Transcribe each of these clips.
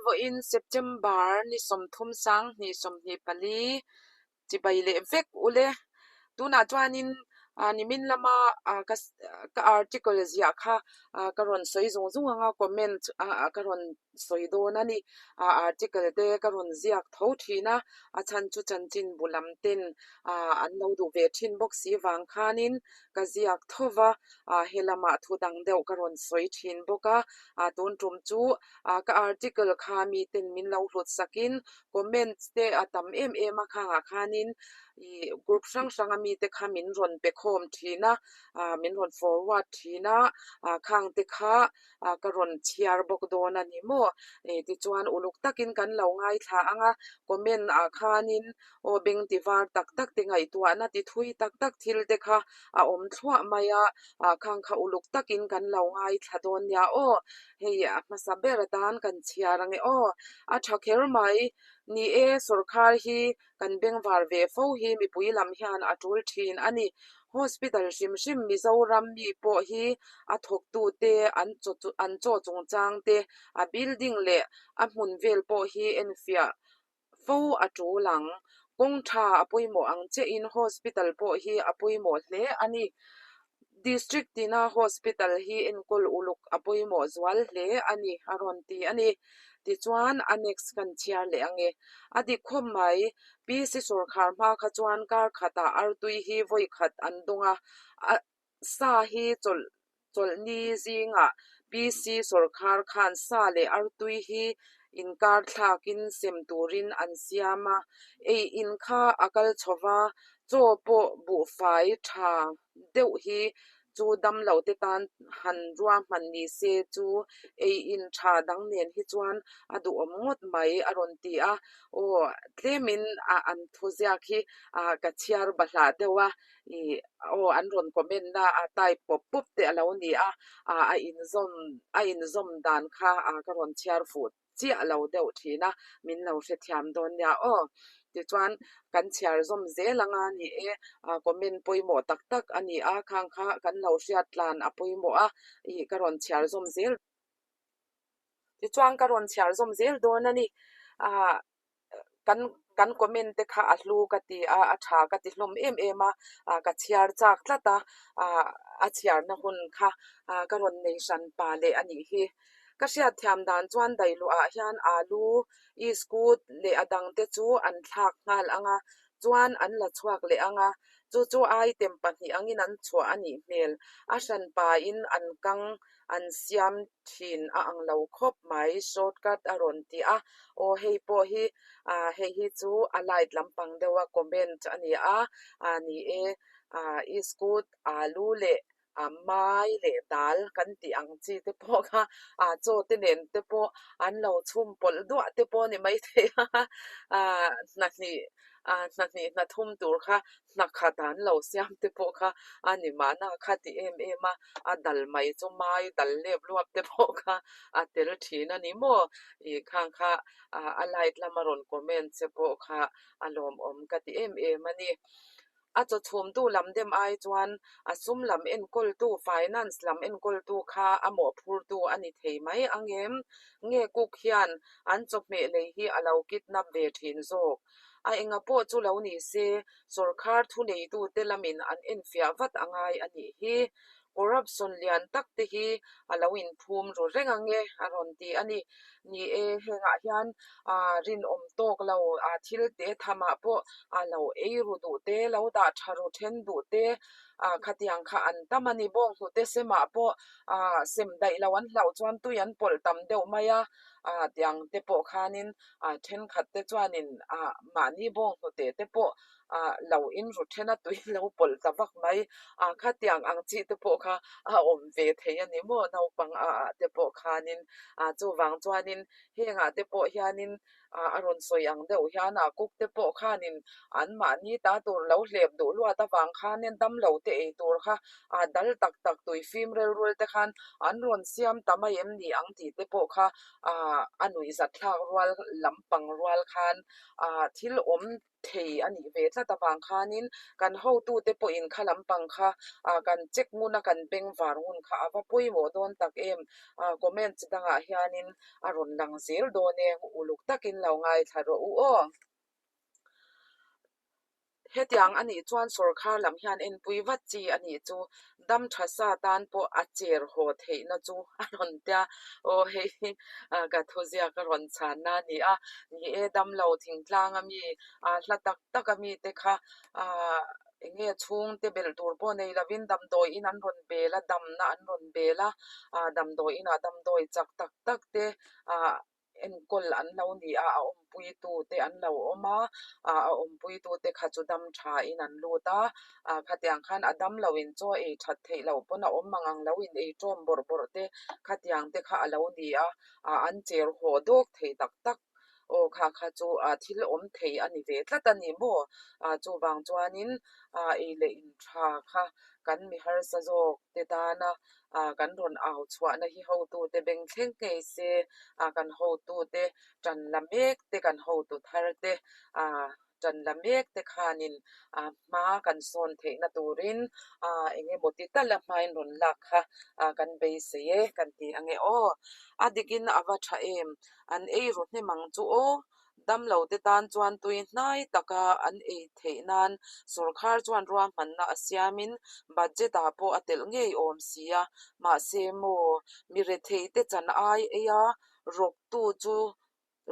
Vawiin September ni 30 sang 24 chibai leh vek ule. Tunah chuanin nimin lama ka ka article ziah kha ka rawn sawi zung zung anga comment ka rawn sawi dawn a ni. Article te ka rawn ziak tho thin a, a chhan chu chanchinbu lam ten an lo duh ve thin bawk si vang khanin ka ziak tho va, he lamah thu dang deuh ka rawn sawi thin bawk a. Tun tum chu ka article kha miten min lo hlut sakin comment te a tam em em a, khangah khanin ih group hrang hrang a mite kha min rawn pe khawm thin a, min rawn forward thin a, khang te kha ka rawn chhiar bawk dawn a ni maw? Tichuan uluk takin kan lo ngaithla ang a, comment ah khanin aw beng ti var tak tak te ngaihtuahna ti thui tak tak thil te kha a awm thluah mai a, khang kha uluk takin kan lo ngaithla dawn nia aw. Hei a hmasa ber atan kan chhiar ang e aw. A tha kher mai. Ni e, sawrkhar hi kan bengvar ve fo hi mipui lam hian a tul thin a ni. Hospital hrim hrim Mizoram mi pawh hi a thawktute an chaw an chaw chungchang te, a building leh a hmun vel pawh hi enfiah fo a tul ang. Kawng tha a pawimawh ang chiahin hospital pawh hi a pawimawh hle a ni. District tina hospital hi enkawl uluk a pawimawh zual hle a ni a rawn ti a ni. Tichuan a next kan chhiar leh ang e. A dik khawp mai, PC sawrkhar hma kha chuan kar khatah artui hi vawi khat an dawng a, a sa hi chawlh chawlhni zingah PC sawrkhar khan sa leh artui hi inkar thlakin sem turin an siam a, ei in kha a kal chho va, chaw pawh buhfai tha deuh hi chu damlo te tan han ruahman ni se chu ei in tha dang nen hi chuan a duhawm ngawt mai a rawn ti a, aw tlemin an thuziak hi ka chhiar bahlah deuh a. Ih aw an rawn comment na a type pawp pawp te a lo ni a, ah a inzawm a inzawm dan kha ah ka rawn chhiar fuh chiah lo deuh thin a, min lo hrethiam dawn nia aw. Tichuan kan chhiar zawm zel anga ni e, ah comment pawimawh tak tak a ni a, khang kha kan lo hriat tlan a pawimawh a, ih ka rawn chhiar zawm zel. Tichuan ka rawn chhiar zawm zel dawn a ni. Ah. Kan kan comment te kha a hlu ka ti a, a tha ka ti hlawm em em a, ah ka chhiar chak tlat a, ah a chhiarna hun kha ah ka rawn nei hran pa leh a nih hi. Ka hriatthiam dan chuan dailuah hian alu, iskut leh a dang te chu an thlak nghal ang a, chuan an la chhuak leh ang a, chu chu item pahnih angin an chhuah a nih hmel. A hran pain an kang an siam thin a ang lo khawp mai shortcut a rawn ti a, aw hei pawh hi ah hei hi chu a light lampang deuh a comment a ni a, ah ni e ah iskut alu leh ah mai leh dal kan tih ang chi te pawh kha ah chaw te nen te pawh an lo chhum pawlh duah te pawh a ni maithei a ah hna hnih ah hna hnih hna thum tur kha hna khat an lo siam te pawh kha a ni mahna kha ti em em a, a dal mai chu mai dal lep luap te pawh kha a tel thin a ni maw? Ih khang kha a light lama rawn comment che pawh kha a lawmawm ka ti em em a ni. A chaw chhumtu lam dem ai chuan a sum lam enkawltu, finance lam enkawltu kha a mawhphurtu a ni thei mai ang em? Nge cook hian an chawhmeh lei hi a lo kidnap ve thin zawk? A enga pawh chu lo ni se, sawrkhar thuneitute lamin an enfiah vat a ngai a nih hi. Corruption lian tak te hi a lo inphum ru reng ang e, a rawn ti a ni. Ni e, hengah hian rinawm tawk lo thil te thamah pawh a lo ei ru duh te, lo dah tha ru then duh te, khatiang kha an tam a ni. Bawnghnute semah pawh sem daih lo an hlauh chuan tui an pawlh tam deuh mai a, tiang te pawh khanin ah thenkhat te chuanin ah mahni bawng hnute te pawh ah lo in ru then a tui lo pawlh ta vak mai ah khatiang ang chi te pawh kha a awm ve thei a ni maw naupang ah ah te pawh khanin ah chuvang chuanin hengah te pawh hianin. A rawn sawi ang deuh hian a cook te pawh khanin anmahni ta tur lo hlep duh luat avang khanin damlo te ei tur kha dal tak tak tui fim rel rul te khan an rawn siam ta mai em ni ang tih te pawh kha a nuihzat thlak rual lampang rual khan thil awm thei a nih ve tlat avang khanin kan hotute pawhin kha lampang kha kan check ngun a kan bengvar ngun kha a va pawimawh dawn tak em? Comment dangah hianin a rawn lang zel dawn e, uluk takin lo ngaithla rawh u aw. Hetiang a nih chuan sawrkhar lam hian enpui vat chi a nih chu dam tha sa tan pawh a cher haw theihna chu a rawn tia. Aw hei hi ka thuziak a rawn chhanna a ni a, ni e damlo thingtlang a mi hla tak tak a mite kha eng nge chhungte belh tur pawh nei lovin damdawi in an rawn bel a, damna an rawn bel a, damdawi inah damdawi chak tak tak te enkawl an lo ni a, a awmpuitu te an lo awm a, a awmpuitu te kha chu dam tha in an lut a, khatiang khan a dam lo in chaw ei that theih loh pawn a awm ang ang lo in ei tawm bawrh bawrh te khatiang te kha a lo ni a, an cher haw dawk thei tak tak aw kha kha chu thil awm thei a ni ve tlat a ni maw? Chuvang chuanin ei leh in tha kha kan mi harsa zawk te tana kan rawn au chhuahna hi hotute beng thleng ngei se, kan hotute tan la mek te, kan hotu thar te tan la mek te khanin hma kan sawn theihna turin eng emaw ti tal a hmain rawn lak kha kan beisei e kan ti ange aw. A dikin a va tha em, an ei ru hnem ang chu aw. Damlote tan chuan tui hnai taka an ei theih nan sawrkhar chuan ruahmanna a siamin budget ah pawh a telh ngei awm si a, mahse maw mi retheite chan ai ei a rawktu chu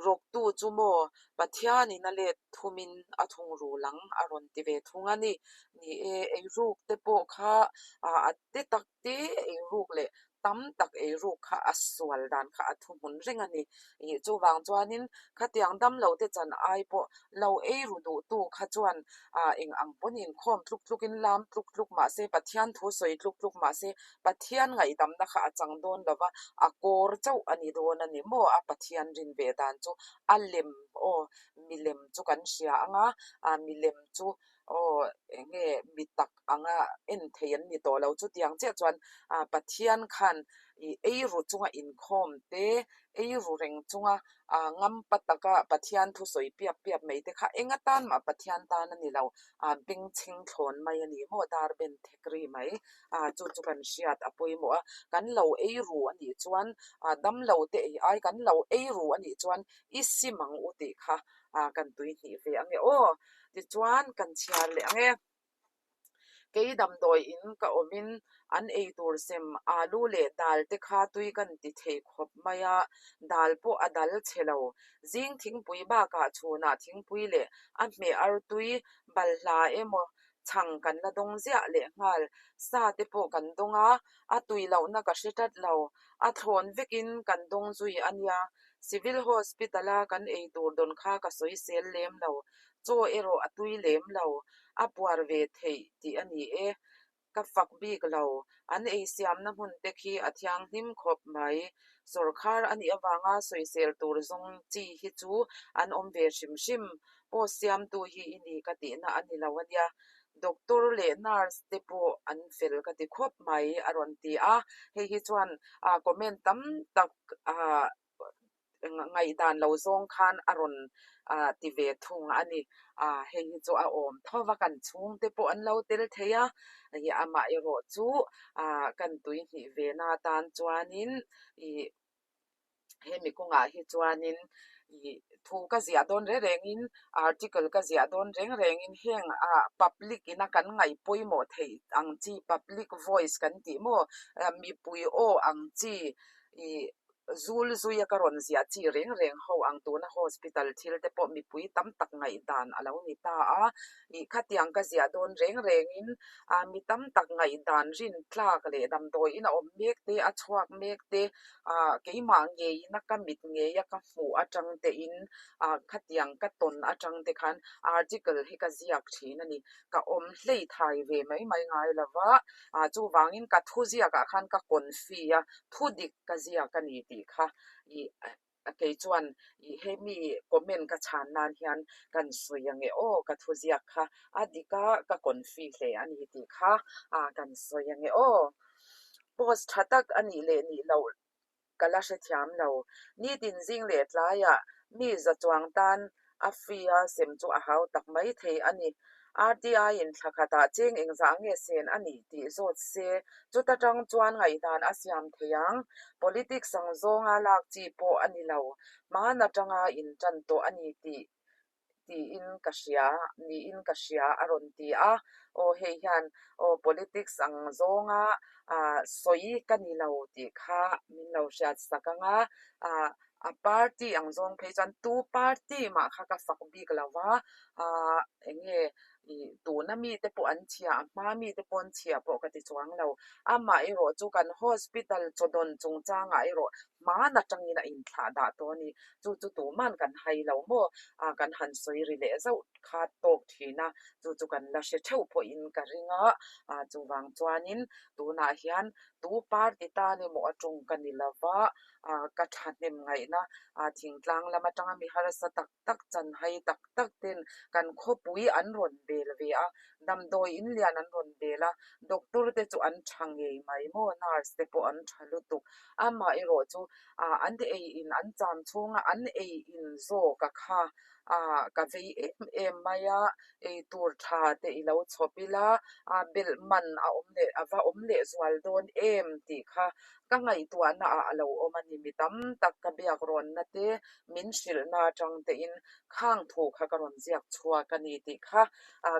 rawktu chu maw Pathianin a let thumin a thungrul ang a rawn ti ve thung a ni. Ni e, eiruk te pawh kha a te tak te eiruk leh tam tak eiruk kha a sual dan kha a thuhmun reng a ni. Ih chuvang chuanin khatiang damlo te chan ai pawh lo eiru duhtu kha chuan ah eng ang pawn inkhawm tluk tlukin lam tluk tluk mahse Pathian thu sawi tluk tluk mahse Pathian ngaihdamna kha a chang dawn lova a kawr chauh a ni dawn a ni maw a Pathian rin ve dan chu a lem aw milem chu kan hria ang a ah milem chu Aw, eng nge mi tak anga en thei an ni tawh lo. Chutiang chiah chuan Pathian khan ih eiru chunga inkhawm te, eiru reng chunga ngampa taka Pathian thusawi piap piap mai te kha eng atan mah Pathian tan a ni lo. Bengchheng thlawn mai a ni maw, dar ben thek ri mai. Chu chu kan hriat a pawimawh a, kan lo eiru a nih chuan damlo te ei ai kan lo eiru a nih chuan i sim ang u tih kha kan tui hnih ve ange aw. Tichuan kan chhiar leh ang e. Kei damdawi in ka awmin an ei tur sem alu leh dal te kha tui kan ti thei khawp mai a, dal pawh a dal chhe lo. Zing thingpui bakah chhunah thingpui leh a hmeh artui balhla emaw chhang kan la dawng ziah leh nghal. Sa te pawh kan dawng a, a tui lohna ka hre tlat lo. A thlawn vekin kan dawng zui a nia. Civil Hospital a kan ei tur dawn kha ka sawisel lem lo. Chaw erawh a tui lem lo. A puar ve theih tih a ni e. Ka fak bik lo. An ei siamna hmun te khi a thianghlim khawp mai. Sawrkhar a nih avanga sawisel tur zawng chi hi chu an awm ve hrim hrim. Post siamtu hi i ni ka tihna a ni lo a nia. Doctor leh nurse te pawh an fel ka ti khawp mai a rawn ti a. Hei hi chuan comment tam tak ngaihdan lo zawng khan a rawn ti ve thung a ni. Hei hi chu a awm tho va, kan chhungte pawh an lo tel thei a, amaherawh chu kan tui hnih ve na atan chuanin ih hemi kawngah hi chuanin ih thu ka ziah dawn reng rengin article ka ziah dawn reng rengin heng ah public ina kan ngaih pawimawh theih ang chi public voice kan tih maw mipui aw ang chi ih Zul zuia ka rawn ziah chi reng reng ho ang tuna hospital thil te pawh mipui tam tak ngaihdan a lo ni ta a, ih khatiang ka ziah dawn reng rengin ah mi tam tak ngaihdan rin tlak leh damdawiin a awm mek te a chhuak mek te ah keimah ngeiin a ka mit ngeia ka hmuh atang tein ah khatiang ka tawn atang te khan article hi ka ziak thin a ni. Ka awm hlei thai ve mai mai ngai lo va, ah chuvangin ka thu ziakah khan ka confi a, thu dik ka ziak a ni tih kha ih. Kei chuan ih hemi comment ka chhan nan hian kan sawi ang e aw ka thuziak kha a dik a ka confi hle a ni tih kha kan sawi ang e aw. Post tha tak a nih leh nih loh ka la hrethiam lo. Nitin zing leh tlaiah mi za chuang tan a free a sem chu a hau tak mai thei a ni. RTI in thla khatah cheng engzah nge sen a nih tih zawt se, chuta tang chuan ngaihdan a siam thei ang. Politics ang zawnga lak chi pawh a ni lo. Hman atanga intan tawh a ni tih tiin ka hria, niin ka hria a rawn ti a. Aw hei hian aw politics ang zawnga sawi ka ni lo tih kha min lo hriat sak ang a. A party ang zawng phei chuan tu party mah kha ka fak bik lo va, ah eng nge ih tuna mite pawh an chhia, a hma mite pawh an chhia pawh ka ti chuang lo. Amah erawh chu kan hospital chawdawn chungchangah erawh hman atangin a inthlah dah tawh a ni. Chu chu tuman kan hai lo maw? Ah kan han sawi ri leh zauh kha tawk thin a, chu chu kan la hre theuh pawhin ka ring a, ah chuvang chuanin tunah hian tu party tan emaw a tawng ka ni lo va, ah ka thahnem ngaihna ah thingtlang lam atanga mi harsa tak tak chanhai tak tak ten kan khawpui an rawn bel ve a, damdawi in lian an rawn bel a, doctor te chu an tha ngei mai maw nurse te pawh an tha lutuk, amah erawh chu ah an ei in an cham chhunga an ei in zawk a kha ah ka vei em em mai a, ei tur tha te i lo chhawp ila ah belh man a awm leh a va awm leh zual dawn em tih kha Ka ngaihtuahna ah a lo awm a ni. Mi tam tak ka biak rawnna te, min hrilhna atang tein khang thu kha ka rawn ziak chhuak a ni tih kha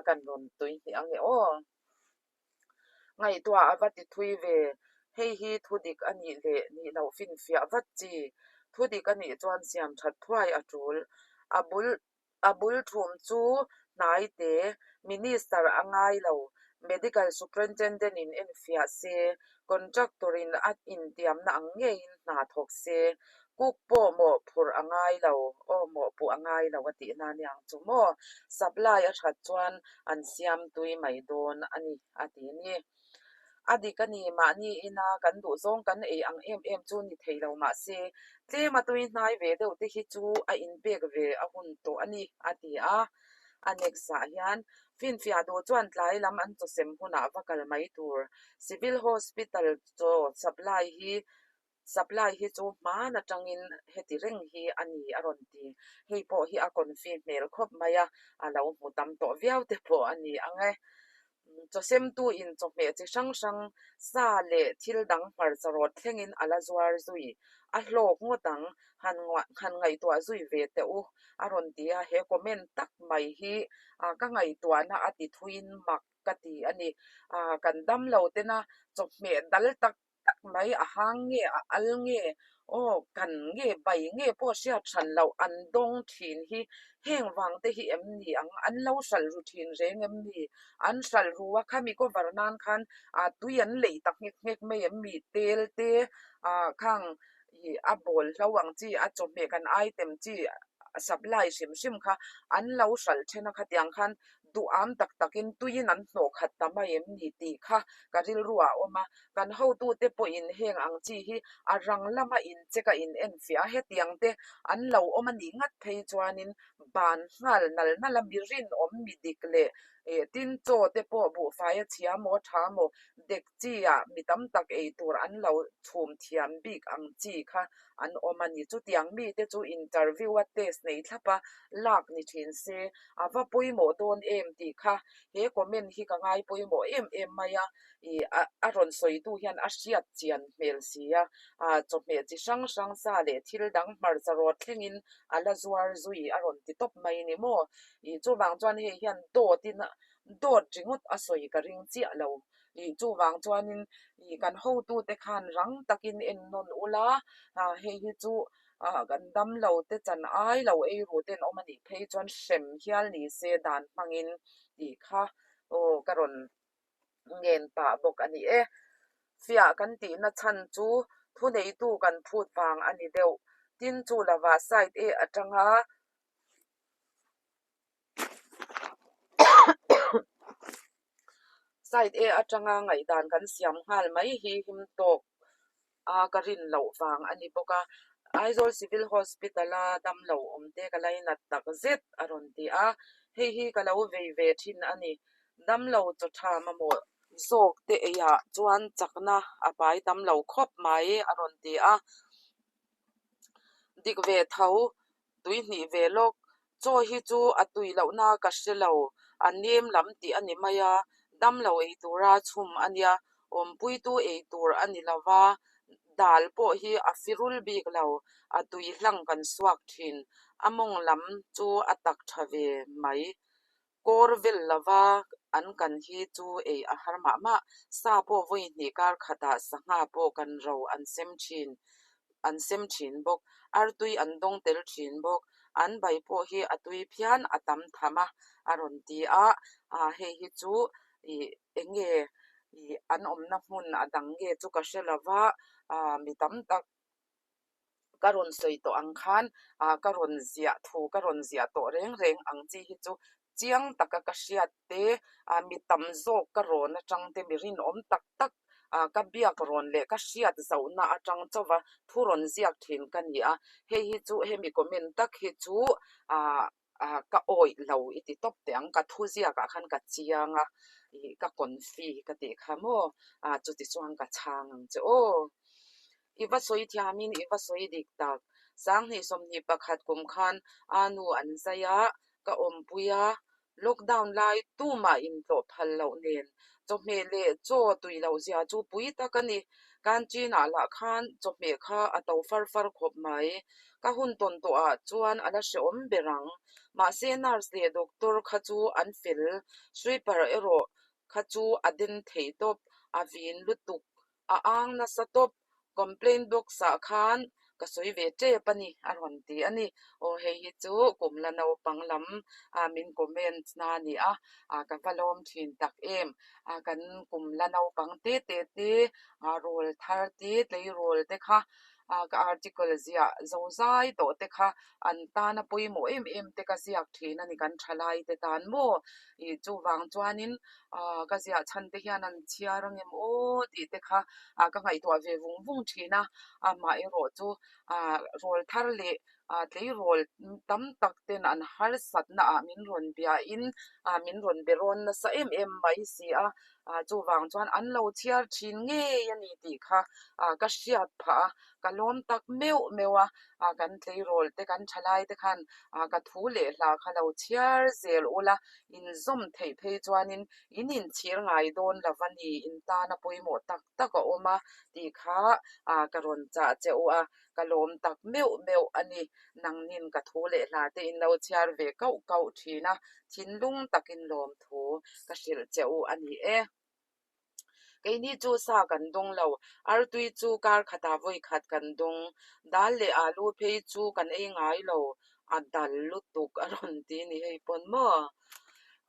kan rawn tui hnih ang e aw. Ngaihtuah a va ti thui ve. Hei hi thu dik a nih leh nih loh finfiah vat chi. Thu dik a nih chuan siam that thuai a tul. A bul A bul thum chu hnaite Minister a ngai lo, Medical Superintendent in enfiah se, Contractor in a intiamna ang ngeiin hna thawk se, Cook pawh mawh phurh a ngai lo, aw mawh puh a ngai lo a tihna aniang chu maw? Supply a that chuan an siam tui mai dawn a ni a ti ni. A dik a ni, mahni ina kan duh zawng kan ei ang em em chu ni thei lo mahse, tlem a tui hnai ve deuh te hi chu a inpek ve a hun tawh a ni, a ti a. A next ah hian finfiah duh chuan tlai lam an chawsem hunah va kal mai tur. Civil Hospital chaw supply hi Supply hi chu hman atangin heti reng hi a ni a rawn ti. Hei pawh hi a confi hmel khawp mai a, a lo hmu tam tawh viau te pawh a ni ang e. Chawsemtu in chawhmeh chi hrang hrang sa leh thil dang hmarcha rawt thlengin a la zuar zui. A hlawk ngawt ang, han han ngaihtuah zui ve teh u a rawn ti a, he comment tak mai hi ka ngaihtuahna a ti thuiin mak ka ti a ni. Kan damlo tena chawhmeh dal tak tak mai a hang nge a al nge aw kan nge bai nge pawh hriat hran loh an dawng thin hi heng vang te hi em ni ang an lo hralh ru thin reng em ni an hralh ru a khami cover nan khan ah tui an leih ta nghek nghek mai em mi tel te ah khang ih a bawl hlo ang chi a chawhmeh kan item chi supply hrim hrim kha an lo hralh then a khatiang khan duham tak takin tuiin an hnawh khat ta mai em ni tih kha ka rilru ah a awm a, kan hotute pawhin heng ang chi hi a rang lama incheck a in enfiah a, hetiang te an lo awm a nih ngat phei chuanin ban nghal nal nal a mi rinawm mi dik leh eh tin chaw te pawh buhfai a chhia maw tha maw dek chi ah mi tam tak ei tur an lo chhum thiam bik ang chi kha an awm a ni. Chutiang mite chu interview a test nei thlap a, lak ni thin se, a va pawimawh dawn em tih kha he comment hi ka ngai pawimawh em em mai a, ih a rawn sawitu hian a hriat chian hmel si a, ah chawhmeh chi hrang hrang sa leh thil dang hmarcha rawt thlengin a la zuar zui a rawn ti tawp mai ni maw? Ih chuvang chuan hei hian dawt in dawt ringawt a sawi ka ring chiah lo. Ih chuvang chuanin ih kan hotute khan rang takin en nawn ula, ah hei hi chu ah kan damlo te chan ai lo ei ru ten awm a nih phei chuan hrem hial ni se dan hmangin tih kha aw ka rawn ngen pah bawk a ni e. Fiah kan tihna chhan chu thuneitu kan phut vang a ni deuh. Tin chu lovah side A atanga Side A atanga ngaihdan kan siam nghal mai hi him tawk a ka rin loh vang a ni bawk a. Aizawl Civil Hospital-a damlo awmte ka lainat tak zet a rawn ti a, hei hi ka lo vei ve thin a ni. Damlo chaw tha mamawh zawk te eiah chuan chakna a pai tam lo khawp mai a rawn ti a. Dik ve tho, tui hnih ve lawk. Chaw hi chu a tui lohna ka hre lo, a nem lam tih a ni mai a, damlo ei tura chhum a nia, awmpuitu ei tur a ni lo va, dal pawh hi a firul bik lo, a tui hlang kan suak thin, a mawng lam chu a tak tha ve mai. Kawr vel lova an kan hi chu ei a har mah mah. Sa pawh vawi hnih kar khatah sangha pawh kan ro an sem thin an sem thin bawk. Artui an dawng tel thin bawk. An bai pawh hi a tui phian a tam tham a, a rawn ti a. Hei hi chu ih eng nge ih an awmna hmun a dang nge chu ka hre lova, mi tam tak ka rawn sawi tawh ang khan ah ka rawn ziah thu ka rawn ziah tawh reng reng ang chi hi chu chiang taka ka hriat te ah mi tam zawk ka rawn atang te mi rinawm tak tak ah ka biak rawn leh ka hriat zohna atang chauha thu rawn ziak thin ka ni a, hei hi chu hemi comment tak hi chu ah ah ka awih lo i ti tawp teh ang, ka thu ziakah khan ka chiang a ih ka confi ka tih kha maw ah chuti chuan ka chhang ang che aw. I va sawi thiamin i va sawi dik tak. 2021 kum khan a nu an zai a, ka awmpui a, lockdown lai tumah intlawh phal loh nen chawhmeh leh chaw tui loh zia chu pui tak a ni. Canteen-ah lah khan chawhmeh kha a to far far khawp mai. Ka hun tawn tawhah chuan a la hrehawm ber ang. Mahse nurse leh doctor kha chu an fel, sweeper erawh kha chu a den thei tawp, a vin lutuk A ang nasa tawp, complaint box ah khan ka sawi ve tep a ni a rawn ti a ni. Aw hei hi chu kum la naupang lam ah min comment na a ni a, ah ka va lawm thin tak em. Ah kan kum la naupang te te te, ah rawl thar te, tleirawl te kha ah ka article ziah zozai tawh te kha an tana pawimawh em em te ka ziak thin a ni kan thalai te tan maw. Ih chuvang chuanin ah ka ziah chhan te hian an chhiar ang em aw tih te kha ah ka ngaihtuah ve vung vung thin a, amah erawh chu ah rawl thar leh ah tleirawl tam tak ten an harsatna ah min rawn biain ah min rawn be rawn nasa em em mai si a, ah chuvang chuan an lo chhiar thin ngei a ni tih kha ah ka hriat phah a, ka lawm tak meuh meuh a, ah kan tleirawl te kan thalai te khan ah ka thu leh hla kha lo chhiar zel ula inzawm theih phei chuanin in inchhir ngai dawn lo a ni, in tana pawimawh tak tak a awm a tih kha ah ka rawn chah che u a, ka lawm tak meuh meuh a ni. Nangnin ka thu leh hla te in lo chhiar ve kauh kauh thin a, thinlung takin lawmthu ka hrilh che u a ni e. Keini chu sa kan dawng lo, artui chu kar khatah vawi khat kan dawng. Dal leh alu phei chu kan ei ngai lo, a dal lutuk a rawn ti ni hei pawn maw?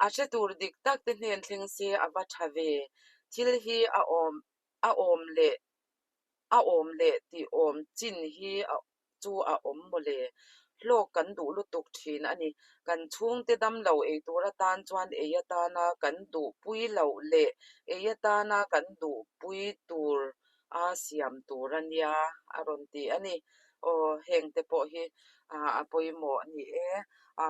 A hre tur dik tak te hnen thleng se a va tha ve, thil hi a awm a awm leh a awm leh tih awm chin hi a chu a awm mawle. Hlawk kan duh lutuk thin a ni. Kan chhungte damlo ei tur atan chuan ei atana kan duhpui loh leh ei atana kan duhpui tur a siam tur a nia a rawn ti a ni. Aw hengte pawh hi a pawimawh a ni e.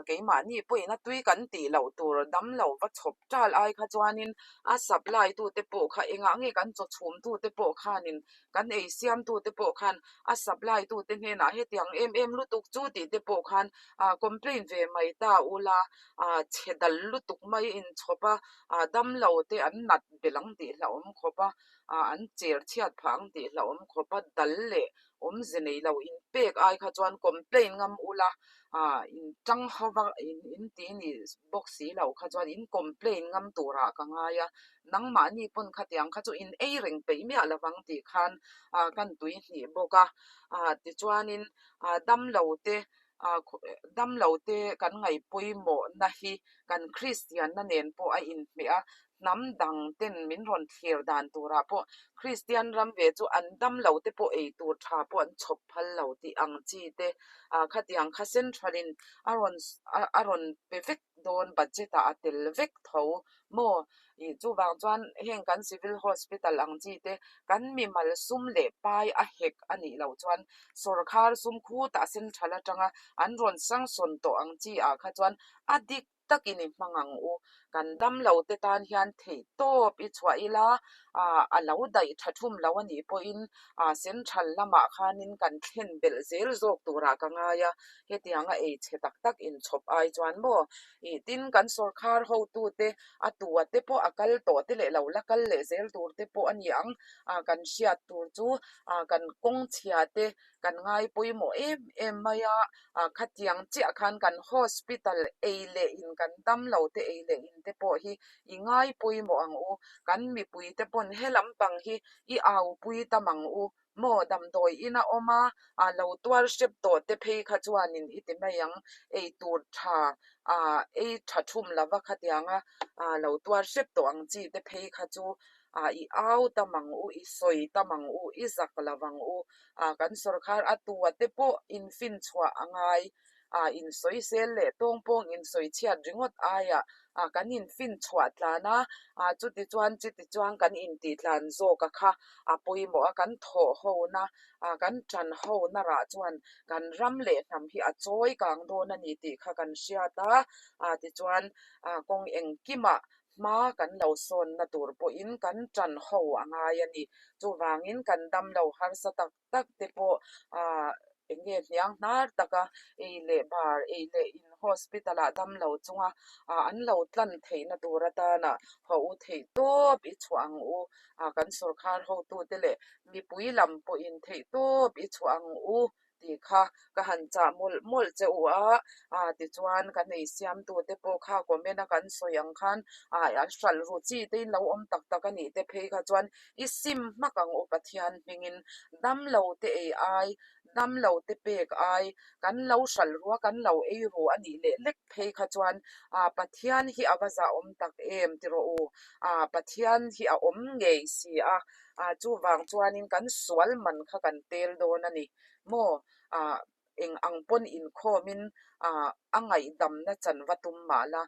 Keimahni pawhin a tui kan tih loh tur damlo va chhawp tal ai kha chuanin a supply tute pawh kha engah nge kan chaw chhum tute pawh khanin Kan ei siamtute pawh khan a supply tute hnenah hetiang em em lutuk chu tih te pawh khan ah complain ve mai ta ula ah chhe dal lutuk mai inchhawp a, ah damlo te an nat belh ang tih hlauhawm khawp a, ah an cher chhiat phah ang tih hlauhawm khawp a, dal leh awmze nei lo inpek ai kha chuan complain ngam ula ah in tang ho va in in ti nih bawk si loh kha chuan in complain ngam turah ka ngai a. Nangmahni pawn khatiang kha chu in ei reng peih miah lovang tih khan ah kan tui hnih bawk a, ah tichuanin ah damlo te ah damlo te kan ngaihpawimawhna hi kan Kristianna nen pawh a inhmeh a, Hnam dang ten min rawn thlir dan turah pawh Kristian ram ve chu an dam lo te pawh ei tur tha pawh an chhawp phal lo tih ang chi te khatiang kha central in a rawn a rawn pe vek dawn budget ah a tel vek tho maw? Ih chuvang chuan heng kan civil hospital ang chi te kan mimal sum leh pai a hek a nih loh chuan sawrkhar sum khutah central atanga an rawn sanction tawh ang chi ah kha chuan a dik takin i hmang ang u. Kan damlo te tan hian theih tawp i chhuah ila, a lo daih tha thum lo a nih pawhin central lamah khanin kan thlen belh zel zawk turah ka ngai a, hetianga ei chhe tak tak inchhawp ai chuan maw ih tin kan sawrkhar hotute a tua te pawh a kal tawh te leh lo la kal leh zel tur te pawh a ni ang, kan hriat tur chu kan kawng chhia te Kan ngai pawimawh em em mai a, khatiang chiah khan kan hospital ei leh in kan dam lo te ei leh in te pawh hi i ngai pawimawh ang u. Kan mipui te pawn he lampang hi i au pui tam ang u. Maw damdawi in a awm a, a lo tuar hrep tawh te phei kha chuanin i ti mai ang. Ei tur tha ei tha thum lova khatianga lo tuar hrep tawh ang chi te phei kha chu i au tam ang u, i sawi tam ang u, i zak lo ang u. Kan sawrkhar a tua te pawh infinchhuah a ngai. Insawisel leh tawngpawng insawichhiat ringawt aiah kan infinchhuah tlan a, chutichuan chitichuan kan intihtlan zawk a kha a pawimawh a, kan thawh hona, kan tan hona rah chuan kan ram leh hnam hi a chawi kang dawn a ni tih kha kan hriat a, tichuan kawng engkimah Hma kan lo sawnna tur pawhin kan ṭan ho a ngai a ni. Chuvangin kan damlo harsa tak tak te pawh aah eng nge hniang hnar taka ei leh bar, ei leh in hospital ah damlo chunga ah an lo tlan theihna tur atana haw u theih tawp i chhuah ang u. Ah kan sawrkhar hotute leh mipui lam pawhin theih tawp i chhuah ang u. tih kha ka han chah mawlh mawlh che u a, ah tichuan kan ei siamtute pawh kha comment a kan sawi ang khan ah an hralh ru chi te in lo awm tak tak a nih te phei kha chuan i sim hmak ang u Pathian hmingin damlo te ei ai damlo te pek ai kan lo hralh ru a kan lo ei ru a nih leh lek phei kha chuan ah Pathian hi a va zahawm tak em ti rawh u ah Pathian hi a awm ngei si a Ah chuvang chuanin kan sual man kha kan tel dawn a ni maw? Ah eng ang pawn inkhawmin ah a ngaihdamna chan va tum mah la,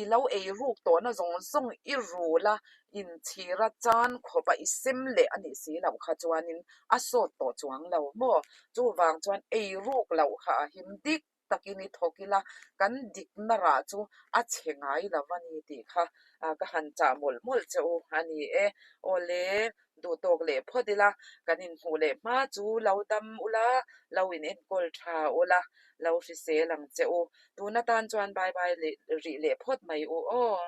i lo ei ruk tawhna zawng zawng i rul a, inchhira chan khawpa i sem leh a nih si loh kha chuanin a sawt tawh chuang lo maw? Chuvang chuan ei ruk loh kha a him dik takin i thawk ila, kan dikna rah chu a chhe ngai lo a ni tih kha ka han chah mawlh mawlh che u a ni e. Awle, duhtawk leh phawt ila, kan inhmuh leh hma chu lo dam ula, lo in enkawl tha ula, lo hrisel ang che u. Tun atan chuan bye bye leh rih leh phawt mai u aw.